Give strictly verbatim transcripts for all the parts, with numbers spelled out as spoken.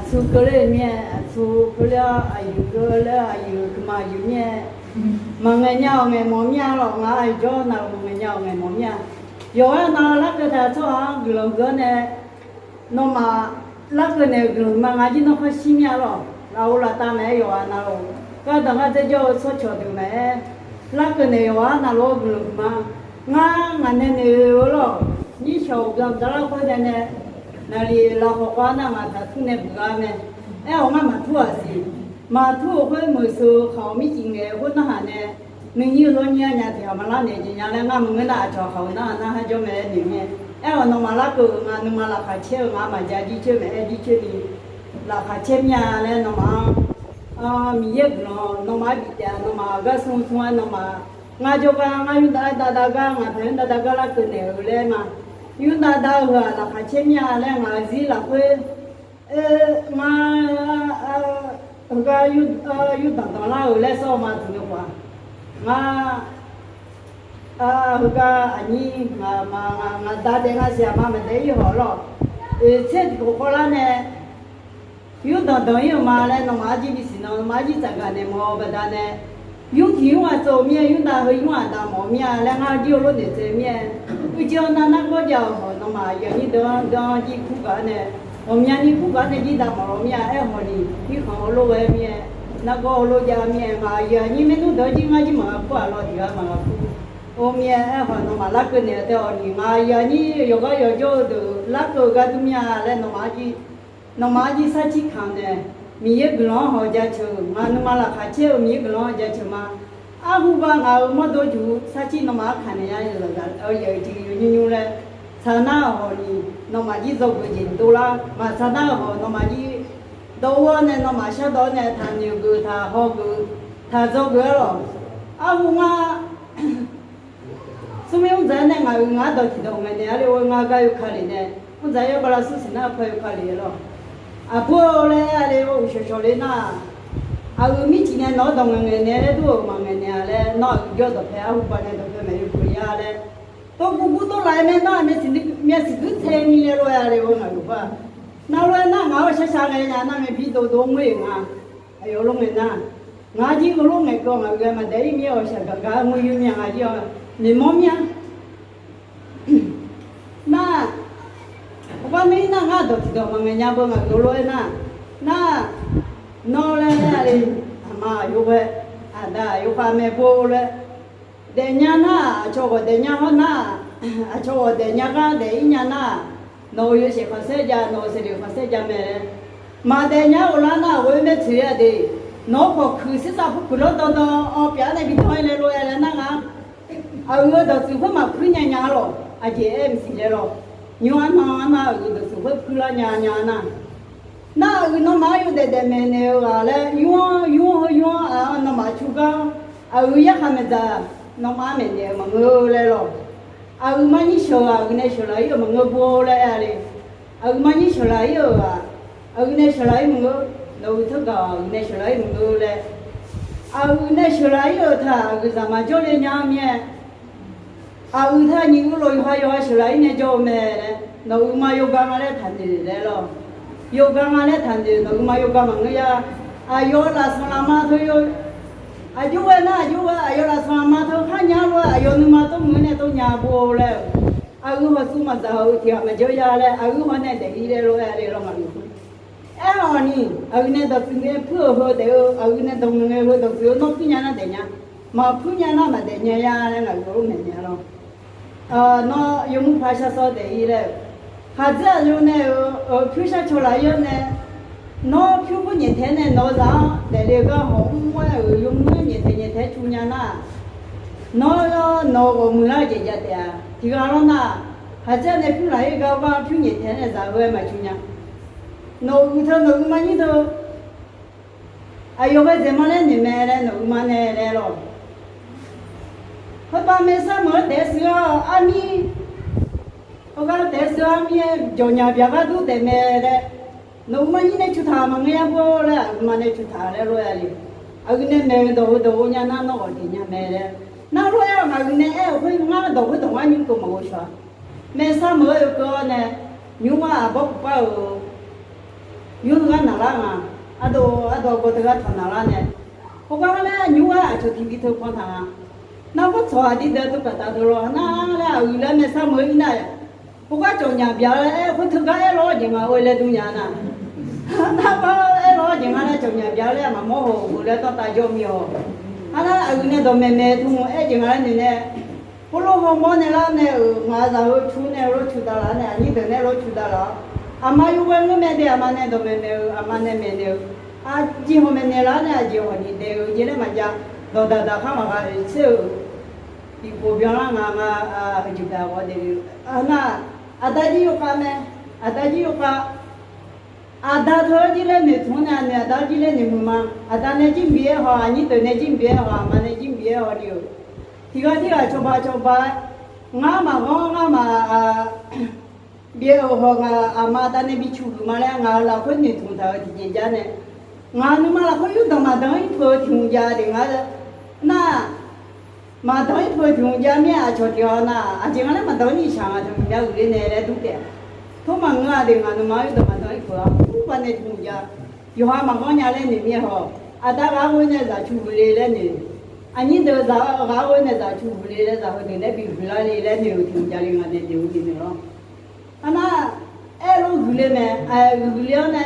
Aqtsu keuvler mir-aer, aqtsu keuvler-awr aqyuif keuvler-awr aqyuif guiqma aqyuif mir-aer, maqngaeq nya-awq ngaeq mawf mir-a lawq. Ngaq-anr jawr navluf maqngaeq nya-awq ngaeq mawf mir-a. Yawqghaq nav larkeuv taq-eu tsawrhaq-anr guiqlanq geur-awr nae, nawmaf larkeuv naeq-euq guiqlanq ma ngar jir nawr par shir mir-a lawq. Lafov laftav maqaer yawqghaq navluf, gardanq gardzer jawr-eu tsawrcawq deuq maqaer, larkeuv naeq yawqghaq navluf-anr guiqlanq ma. Ngar ngaq nae noeq-eu lawq. Nyirshawq-euq byanlar khoer nae nae, naqliq lafkhawq khav nar ngaq taqtur nae buq gar mae. Aer-awq ngar maqtur-aq siq. Maqtur-euq khoer meuq sheuq-eu khaq-awq mircif ngaeq-eu khoer narhaq nae, nuinyir-eu lawrnyir-a nya tiq ghaq maqlar naeq jeq nya laer ngar maqngeur nar aqcawq khaq-euq narhaq nar har jawr mae-aer noeq mae. Aer-awq nawmaf larkeuv-euq nga nuima laqkhaq caer-eu nga maqja jircoer maeq-aer jircoer ni laqkhaq caer mir-a laer nawmaf-anr Miqyaer guiqlanq nawmaf-anr biftaef-a. Nawmaf gar smr smr-aer nawmaf ngar jawrgar ngar yurdav dav dav gar ngaq taq yurdav dav gar larkeuv naeq-euq laer ma. Yurdav dav-eu heu-aq laqkhaq caer mir-a laer ngaq-euq zir lafkhoer ngar heugar yurdanq danqlar-euq laer sawr-eu ma tmqneu khawf-aq, ngar heugar aqnyir ngaq da daef nga siq-aq ma maqdaef-ir hawq lawq. Oeq tser tiqkhof khawvlar nae yurdanq danq-ir-euq ma laer nawmaf arjir bisiq nan nawmaf arjir tsafgaq naeq mawf-eu baqdanae, yur tiq yur-aq tsov-eu mir-aer yurdav heu yur-aq dav mawf-eu mir-a laer ngar jir-eu lof noeqtsaev mir-aer, uicuiv-awr nar nargawr jav-euq hawq nawmaf aqyuif aqnyir deuq-anr deuq-anr jir kurgaq-awr nae, ghawqmyani kurgaq-awr nae jir dav mawf law mir-a. Aerkhawf ni mirkhanq heulof ghae mir-aer, nargawr heulof jav mir-aer ngaq aqyuif aqnyir maernmr deuq-anr jir ngar jir maqgaq kur-aq lawq tiq ghaq maqgaq kur-eu mir-aer, aerkhawf nawmaf larkeuv naeq-eu taef-awq ni ngaq aqyuif aqnyir yawqgar yawqjawr-eu deuq larkeuv-eu gar dur mir-a laer nawmaf arjir nawmaf arjir sarkir kamq nae, Miqyaer guiqlanq-anr haw jaceuq-eu nga nuima laqkhaq caer-eu Miqyaer guiqlanq-anr jaceuq ma. Arhu ba ngaq-euq mawrdo juq sarkir nawmaf-anr kamq naeq ya-eu zaqzaq-eu yaeq-eu jeq yawnymr nymr laer, tsaqnar-euq hawq ni nawmaf jir dzawgeuf jeq dovlar, maqtsaqnar-euq hawq nawmaf jir dawv-awr nae nawmaf shardawv-awr nae taqnoeq geuf taqhaw geuf taqdzawgeuf-aer lawq. Arhu ngar Smrmir mrdzaq-aer nae ngaq-euq ngaq-anr dawq tiqdawq ngaeqnaeq-a le-or ngar gar yawkale nae, mrdzaq-aer yawr bala smr siq nar-eu pa yawkale lawq. Aqbur-eu laer-a le-or uqshawq shawq le nar-aq, aqyuif mircif nae nawq-anr dawq ngaeqngaeq nae laer dur-euq maqngaeq naeq-a laer nawr aqyuif jawr dawqpae arhu ba nae dawqpae maeq yawkale-a laer, tov guv gur tov laf-aer nae nar-aq myavsiq guir tsaev ni laer lof-aer-a le-or ngaq-euq khoer-aq. Nar lof-aer nar ngaq-awr shaqshaq ngae nya nar mae bi dovdov ngoer-euq nga. Aqyawf lof ngaeq nar, ngaq-anr jir heulof ngaeqkeuv ngaq-euq ghae maqdaef-ir mir-awq shaqgaq gaq-aer ngoer yur mir-a ngaq jir-awr, noeqmawr mir-a. Nar, aqbar mir nar ngar dawq tiqdawq maqngaeq nya beu ngaq-euq lof-aer nar, nar, nawr laer aer-a le, aqma aqyawf ghae, aqda aqyawf khav mae bo laer, daefnya nar-aq aqcawq ghawq daefnya hawr nar-aq, aqcawq ghawq daefnya gar daef-ir nya nar-aq, nawq-euq yawshaef khanqsaer jav nawq-euq saeqdeq khanqsaer jav mae laer, maqdaef nya-aer ghoflar nar-aq ghoe-eu mae tsoeq-a de. Nawq-anr pawqkuiq sersar purkuiq lawr dawrdawr-awr pyaf-aer nae bi dawr-aer laer lof-aer laer nar ngar, aqyuif-eu dawqtsuif khoer maqpuir nya nya-a lawq. Aqjeq aer maqsiq laer lawq. Nymr arnan arnan aqyuif dawqtsuif khoer puirlar nya nya nar, nar aqyuif nawmaf-anr yawdaef daef maeqnaeq-eu ghaq laer yur-anr yur-anr heu yur-anr aq-anr nawmaf cu gar-awr, aqyuif yarkhaq maeqdzaq nawmaf-anr maeqnaeq-eu maqngeur laer lawq. Aqyuif marnyir sheuq-aq aqyuif nae sheuqlaq-ir-euq maqngeur bo laer aer-a le. Aqyuif marnyir sheuqlaq-ir-euq-aq, aqyuif nae sheuqlaq-ir maqngeur. Nawq-euq teughaq aqyuif nae sheuqlaq-ir maqngeur laer, aqyuif nae sheuqlaq-ir-euq taq aqyuif zaq maqjawr le nya-eu mir-aer, aqyuif taq nyiq uiv lof yawqha yawqha sheuqlaq-ir nae jawr-eu mae laer, nawq-euq ma yawga nga laer taqnoeq laer lawq. Yawga nga laer taqnoeq, nawq-euq ma yawga maqngeur ya. Aqyawf-euq lafsanq lafma teu yawr, aqjox ghae nar aqjox ghae aqyawf lafsanq lafma teu kharnya lof-aer aqyawf nuima tawr muiq-aer nae tawr nya bo laer-euq, aqyuif hawq tsuv maqdzaq-euq tiq ghaq maqjawr ya laer aqyuif hawq nae daef-ir laer lof-aer le lawq ngaq-euq khoer. Aerkhawf ni, aqyuif nae dawqtsuif ngae puir-euq heu daef-eu, aqyuif nae dawq ngae heu dawqtsuif-eu nawr puir nya nar daef nya, maqpuir nya nar maqdaef nya ya laer ngaq-euq lof maeqnaeq-a lawq. Nawr yawmuiq paq shar sawr daef-ir laer-euq, khaqdzer aqyawf nae-euq pyur shar caw laf-ir-awr nae, nawr pyur khoer nyaeftaeq-aer nae nawq-eu zaq-anr daefle-eu gar hawq mr-aer-euq yawmuiq-aer nyaeftaeq nyaeftaeq-aer cu nya nar, nawr nawq-eu ghawqmuiq lar-eu jeq jav taef-a. Tiq ghaq lawr nar, khaqdzer nae pyur laf-ir gar gar pyur nyaeftaeq-aer nae zaq-eu-aer maqcu nya. Nawq-euq teu nawq-euq marnyir teu aqyawf ghae dzaeq ma laer noeq mae laer nawq-euq ma nae laer lawq. Heubav maersar meuq-anr daef-aer shuir-awr armir, heugar daef-aer shuir-awr armir-aer jawqnyaq byaq ghardur daef mae laer, nawq-euq marnyir nae cu taq maqngeur ya bor laer aqyuif ma nae cu taq laer lof-aer le. Aqyuif nae maeq-eu dawq heu dawq ghov nya nar nawr ghawq daef nya mae laer, nar lof-aer-aq aqyuif nae aer-euq khoer ngar dawq khoerdawq ngar nymr keuv maqghov shawq-a. Maersar meuq-aer oekeuv-awr nae, nymr-aq aqbawr puq par-euq Nymr teugar naqlar nga. Ardov ardov gawr teugar tawq naqlar nae, khoergar laer nymr-aer aqcawq tiqbi teu pan taq nga. Nar khoer tsawq aqdir deuq teu paqtav deuq lawr nar laer aqyuif laer maersar meuq-eu ir nar, khoergar cawqnyaf byaq-eu laer aer khoer teugar aerlawr-awr jeq nga oe laer dur nya nar. Nar khoer aerlawr-awr jeq nga laer cawqnyaf byaq-eu laer maqmawr haw-euq laer danrtav jawr mir-awq. Arnar aqyuif nae dawqmaeq maeq-eu tmr aer jeq nga laer noeq nae, khoerlof hawmawr nae lar nae-euq ngaq zaq heu cu nae lof cu davlaf nae aqnyir deuq nae lof cu davlaf-awr, aqma yur ghae ngeur mae de aqma nae dawqmaeq maeq-eu aqma nae maeqnaeq-eu, aqjeq hawq maeqnaeq lar nae aqjeq hawq ni daef-eu jeq laer maqjav, dawqdaq daq khar maqgha oeq tser-euq, tiqkhof byanlar nga nga, heujeq bae ghawq daefle-eu. Nar, aqda jir yawkhav mae, aqda jir yawkhav. Aqda teu-aer jir laer noeqtmq-anr nae aqnoeq aqda jir laer noeqmuiq ma. Aqda nae jir bi-aer haw, aqnyir deuq nae jir bi-aer haw, aqma nae jir bi-aer haw ni-euq. Tiqghaq tirghaq cawba cawba-aer, ngar maqghanr ngar ma, byae-euq haw nga, aqma aqda nae bi cuqhuiq ma laer ngaq-euq lafkhoer noeqtmq taq-euq tiqjeq jar nae, ngaq nuima lafkhoer yurdanq maqdanq-ir peuq-eu tiq hmq jav de nga. Nar, maqdanq-ir peuq-eu tiq hmq jav mir-aer aqcawq tiq ghaq nar aqjeq nga laer maqdanq-ir ni shaq nga teu maqmya uiqler nae laer dur taef. Tov maqngeur-a de ngaq nuima yurdanq maqdanq-ir peuq-a, ur ba nae tiq hmq jav. Yawqha maqghanr nya laer noeq mir-aer haw, aqda ghaq ghoe nae zaq cuqhuiq le laer noeq. Aqnyir deuq zaq ghaq ghoe nae zaq cuqhuiq le laer zaq heudeuq nae bi huiqlar le laer noeq-eu tiq hmq jav le nga nae noeq-eu jeq noeq lawr. Arnar, aerlof huiqle mae, huiqle-awr nae,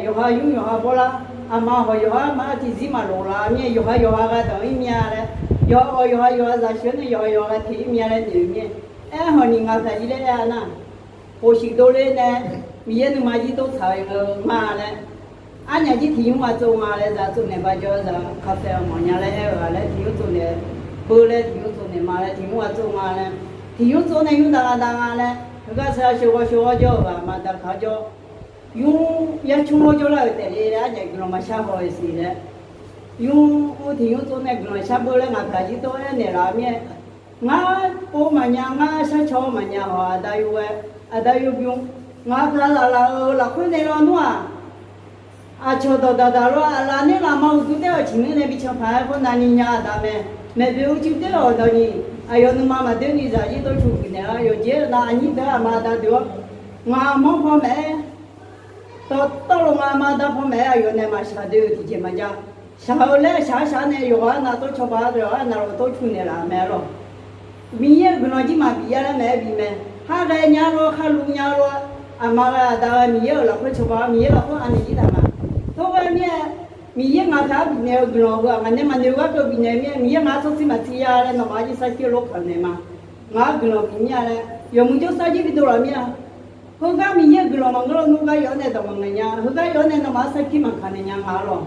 yawqha yur yawqha bawrlar, aqma hawq yawqha ma tiqzir maqloq laf mir-aer yawqha yawqha gha danq-ir mya laer, yawqha yawqha yawqha zaq sheuq-awr nae yawqha yawqha gha teq-ir mya laer noeq mir-aer, aer hawq ni ngaq taq jir laer aer-a nar, khof shuif dovle nae, Miqyaer nuima jir dov tsaq-eu nga laer, arnyaf jir tiq nymr ghaq tsov nga laer zaq tsov naeq ba jawr-eu zaq kaqsaef-awq mawf nya laer aer-eu ghaq laer tiq nymr tsov naeq, beu laer tiq nymr tsov naeq ma laer tiq nymr ghaq tsov nga laer, tiq nymr tsov nae nymr dav gha dav nga laer, heugar saer sheuq ghawr sheuq ghawr jawr-eu ghaq ma dav kaq jawr, nymr yar cmr lawr jawrlar-euq taef le laer arnyaf guiqlanq maqshar haw-eu siq laer, nymr tiq nymr tsov nae guiqlanq shar beu laer ngaq taq jir dov-aer naeqlaf mir-aer, ngar pov maqnya ngar shar caw maqnya haw aqda yur-aer, aqda yur bymr, ngaq taq laf laf-euq lafkhoer nae lawnmr-aq, aqcawq dawqdaq daq lawr aqlaf nae laf ma uqduq taer-awq ciqnur nae bi can paq-aer khawr navni nya aqda mae, maeqboeq urcuiv doer-awq dawq ni, aqyawf nuima maqdoer ni zaq jir dov cuqhuiq naeq-a yawqjeq-aer nav aqnyir deuq-aer aqma aqda deuq-awr, ngaq mawr paw maeq-aer, dawqtawvluf ngaq ma aqda paw maeq-aer aqyawf nae maqshaq doe-euq tiqjeq maqjav. Shaq-eu laer shaq-aer shaq-aer nae yawqghaq-aer nav tov cawba-a deuq-awr nav lawq tov cu naeqlaf mae-a lawq. Miqyaer-euq guiqlanq jir maqbif yar laer maeq-aer bif mae. Khar ghae nya lawr khar lu nya lawr, aqma ghae aqda ghae Miqyaer-euq lafkhoer cawba-a Miqyaer lafkhoer anaeq jir taq ma. Tov ghae mir-ae, Miqyaer ngaq taq-aer bifnaeq-eu guiqlanq heu-aq ngaq nae maqnoeq gharkeuv bifnaeq mir-ae Miqyaer ngaq-anr tsawrtsir maqtser ya laer nawmaf-anr jir sarkir lof kaq naeq ma. Ngaq-anr guiqlanq bif mir-a laer yawmuiq jawrsar jir bi dovlaf mir-a. Heugar Miqyaer-euq guiqlanq maqngeur lawnmr gar yawf-anr nae dawq maqngaeq nya-a. Heugar yawf-anr nae nawmaf-anr sarkir maqkaq naeq nya nga-a lawq.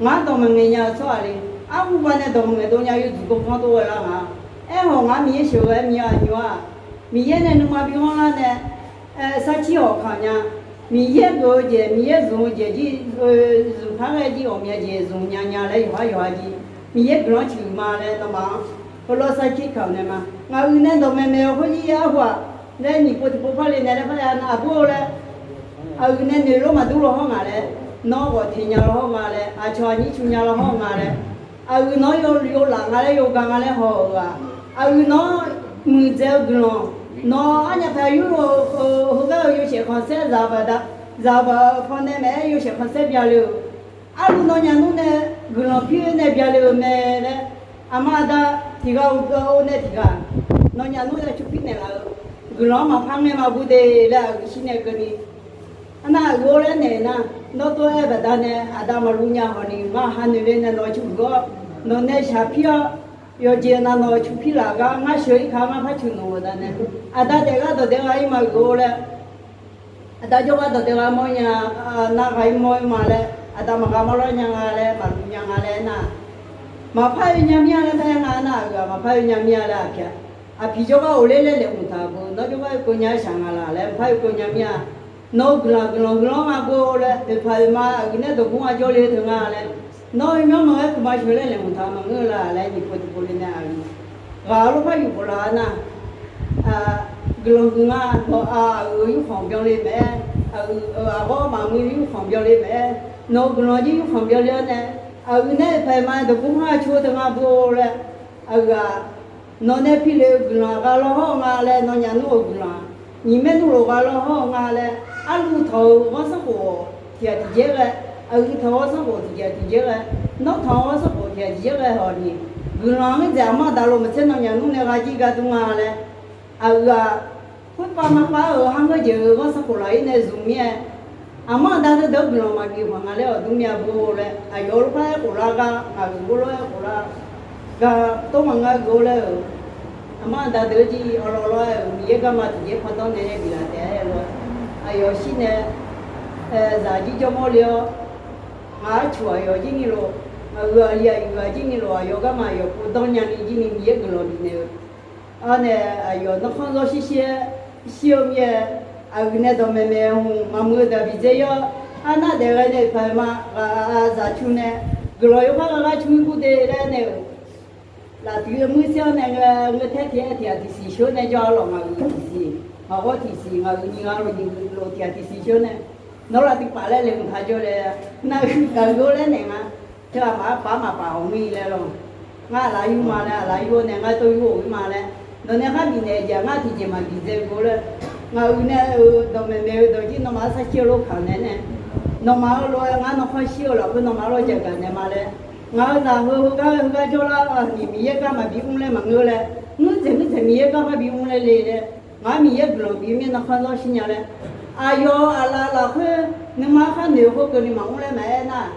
Ngaq-anr dawq maqngaeq nya-eu tsawrhaq le, arhuba nae dawq maqngaeq dov nya yawduq gawrganr dov ghae lar nga. Aerkhawf ngaq-anr Miqyaer sheuqghae mir-a nymr-aq, Miqyaer nae nuima bi ghanrlar nae sarkir hawq kaq nya. Miqyaer geuf-eu jeq Miqyaer zmq-eu jeq jir, zmq par ghae jir ghawqmya jeq zmq nya nya laer yawqhar yawqha jir Miqyaer guiqlanq-anr ciqhuiq ma laer nawmaf-anr heulof sarkir kaq-euq nae ma. Ngaq uiq nae dawqmaeq maeq-eu khoer jir arhu-aq laer nyiq pov tiqpov par le nae laer par ya nar aqbur-eu laer, aqyuif nae noeq lof maqdur law hawr nga laer, nawr ghawq teq nya law hawr nga laer, aqcawq aqnyir cu nya law hawr nga laer, aqyuif nawq-anr yawlaf nga laer yawga nga laer haw-euq-aq, aqyuif nawq-anr muiqdzaeq-eu guiqlanq, nawq arnyaf paq yur-eu heugar-eu yawshaef khanqsaer zaq baq, zaq baq-eu pawnae maeq-aer yawshaef khanqsaer bya le-euq, arlu nawnyaf nmr nae guiqlanq pir-eu nae bya le-euq mae laer, aqma aqda tiq ghaq uqdawr-eu nae tiq ghaq nawnyaf nmr nae cupir naeqlaf-eu guiqlanq-anr maqpar ngae ma bur de laer aqgeu shir nae keuvni, arnar aqgeu-awr laer naeq nar, nawr tov-aer baqdanae aqda maqlu nya hawq ni ngar hanoeq le nae nawq-eu cuf geur-awr, nawq nae shaqpir-awr, yawqjeq nav nawq-eu cupir laf gar ngar sheuq-ir ka ngar par cuf nawq-eu baqdanae, aqda daef gar dawq daef ghaq-ir ma geu-awr laer, aqda jawrgar dawq daef ghaq mawr nya, nar ghaq-ir mawr-ir ma laer, aqda maqghaq mawrlar nya nga laer maqlu nya nga laer nar, maqpar oe nya mir-a laer par-aer nga nar, aqgeu-aq maqpar oe nya mir-a laer aqpiq-a, aqpiq jawrgar ghofler laer laeqhmq taq beu nawr jawrgar oe keuv nya-aer shaq nga laq laer maqpar oe keuv nya mir-a. Nawq-eu guiqlanq guiqlanq guiqlanq nga beu laer oeqpaq oeqma aqgeu nae dawqbur nga jawrle-eu teu nga laer, nawr oe myanrmanq-aer kuqma sheuq laer laeqhmq taq maqngeur-eu laq laer nyiq pov tiqpov le nae aqgeu ghaq-eu lawrpar yuf bawq laf-a nar, guiqlanq guiqlanq nga nawq-aq aqgeu yurkhanq byanle mae-aer, aqgeu aqghawr maqmuiq yurkhanq byanle mae-aer, nawq-eu guiqlanq jir yurkhanq byanle-awr nae, aqgeu nae oeqpaq oeqma dawqbur nga coer-eu teu nga beu laer, aqgeu-aq, nawq nae pilef-eu guiqlanq gha law hawr-eu nga laer nawnyaf nmr-euq guiqlanq, nyiq maernmr lof gha law hawr-eu nga laer, arlu tawq-eu ghanrsanrkhof-awq tiqghaq tiqjaer ghae, aqyuif tanq-awr sanrkhof tiqghaq tiqjaer ghae, nawr tanq-awr sanrkhof tiqghaq tiqjaer ghae hawq ni, guiqlanq-anr dzaeq aqmanr daqlov maqtser nawnyaf nmr nae gha jir gar dmr nga laer, aqyuif-aq, khoerpav marpav-aer-euq har ngeur jeq-euq ghanr sanrkhof laf-ir nae zmq mir-aer, aqmanr aqda deuq-anr guiqlanq maqbif maq nga laer awqdmr myav bo laer, aqyawf-euq lorpar-aer khof lar gar, ngaq-euq ghof lof-aer khof lar gar, tov maqnga geuf-awr laer-euq, aqmanr aqda deuq-anr jir awqlawq lawr-aer-euq Miqyaer garma tiqjeq pandanr nae nae biflaf taef-aer lof-aer, aqyawf shir nae zaq jir jawrmawr le-awr, ngaq-anr cuq aqyawf jir ni lof, aqyuif aqli aqyuif ghaq jir ni lof, aqyawf garma aqyawf pov danr nyani jir ni Miqyaer guiqlanq bifnaeq-eu. Arnae aqyawf narkhanr zawr shir shir-aer shir-eu mir-aer, aqyuif nae dawqmaeq maeq hmq maqmuiq-eu daqbiq dzae yawr, arnar daef ghae nae paq ma ghaq zaq cu nae, guiqlanq yawkhav ghaq ghaq cu-ir kur de laer nae-euq, laftuiv muir sir-awr nae ngeur taer tiq-aer tiqghaq tiqsiq sheuq-awr nae jawr-a lawq, ngaq-euq tiqsiq, ngaq ghawr tiqsiq, ngaq-euq nyiq ghaq lof nyiq lof tiqghaq tiqsiq sheuq-awr nae, nawr laftuiv paf laer le mq taq jawr laer, nar-eu gaq-eu laer naeq nga. Teu aqmaf arpaf maqpaf awq mir laer lawq. Ngar aqlaf yur ma laer, aqlaf yur-awr nae ngar tov yur-euq ir ma laer, nawq nae khar bifnaeq jeq-aq ngar tiqjeq maqbif dzae gor laer, ngaq-euq nae-euq dawqmaeq maeq-eu dawq jir nawmaf-anr sarkir-eu lof kaq naeq nae, nawmaf-eu lof-aer ngar nawr khanr shir-eu lafkhoer nawmaf-anr lawr jaq gaq naeq ma laer, ngaq-euq zaq heu heugar heugar jawrlar-eu ni Miqyaer gar maqbi mr laer maqngeur laer, ngeur dzaeq ngeur dzaeq Miqyaer gar maqbi mr laer le laer, ngaq-anr Miqyaer guiqlanq bif mir nawr khanr zawr shir nya laer, aqyawf-euq aqlaf lafkhoer nuima khar noeq-eu khoerkeuvni maqmr laer maqaer nar,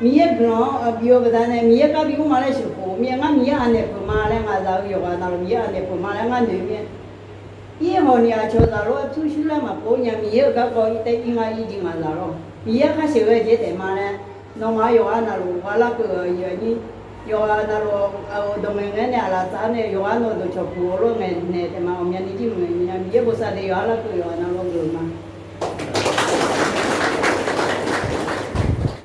Miqyaer guiqlanq-anr bif-eu baqdanae Miqyaer gar bi mr ma laer sheuqkhof mir-aer, ngar Miqyaer anaeq peuq ma laer, ngaq zaq-eu yawqghaq navluf Miqyaer anaeq peuq ma laer ngar noeq mir-aer, ir hawq ni aqcawq zaq lof-aer pyurshuir laer maqpov nya, Miqyaer-euq garkawv ir tae ir ngar ir jeq ngaq zaq lawr, Miqyaer khar sheuqghae jeq taef ma laer, nawmaf yawqghaq navluf ghaq larkeuv-euq aqyuif aqnyir, yawqghaq navluf-euq dawqmaeq ngae nae aqlaf tsaf-awr nae yawqghaq nawq-eu dawqcawq puq-awr lawr ngaeqnaeq taef ma, ghawqmyani jir maqngaeq nya, Miqyaer bosav daef yawqghaq larkeuv yawqghaq navluf-eu